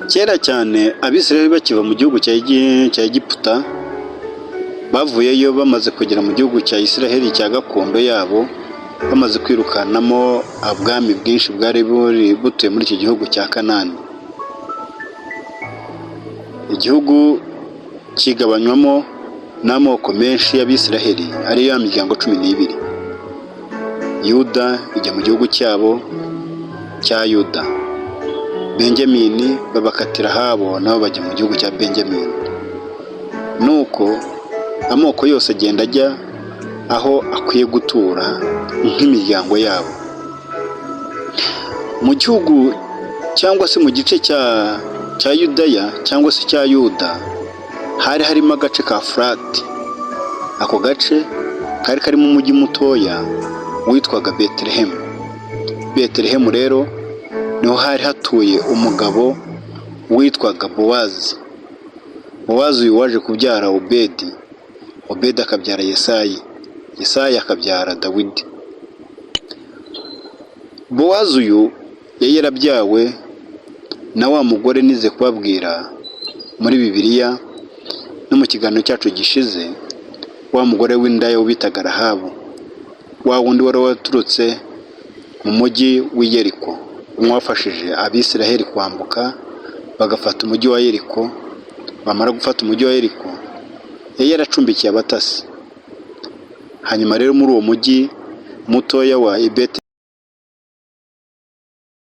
Kera cyane, Abisirayeli bakiva mu gihugu cya Egiputa, bavuyeyo bamaze kugera mu gihugu cya Isiraheli cya gakondo yabo, bamaze kwirukanamo ubwami bwinshi bwari buri butuye muri iki gihugu cya Kanani. Igihugu kigabanywamo n'amoko menshi y'Abisiraheli, ariyo ya miryango 12. Yuda ijya mu gihugu cyabo cya Yuda, Benjamini babakatira ahabo, nabo bajya mu gihugu cya Benjamini. Nuko amoko yose agenda ajya aho akwiye gutura nk'imiryango yabo. Mu gihugu cyangwa se mu gice cya Yudaya cyangwa se cya Yuda hari harimo agace ka Furati. Ako gace kari karimo umujyi mutoya witwaga Betelehemu. Betelehemu rero niho hari hatuye umugabo witwaga Bowazi. Bowazi uyu waje kubyara Obedi, Obedi akabyara Yesayi, Yesayi akabyara Dawidi. Bowazi uyu yari yarabyawe na wa mugore nize kubabwira muri Bibiliya no mu kiganiro cyacu gishize, wa mugore w'indaya bitaga Rahabu, wa wundi wari waturutse mu mujyi w'i Yeriko, umwe wafashije Abisiraheli kwambuka bagafata umujyi wa Yeriko. Bamara gufata umujyi wa Yeriko, yari yaracumbikiye abatasi. Hanyuma rero muri uwo mujyi mutoya wa Betelehemu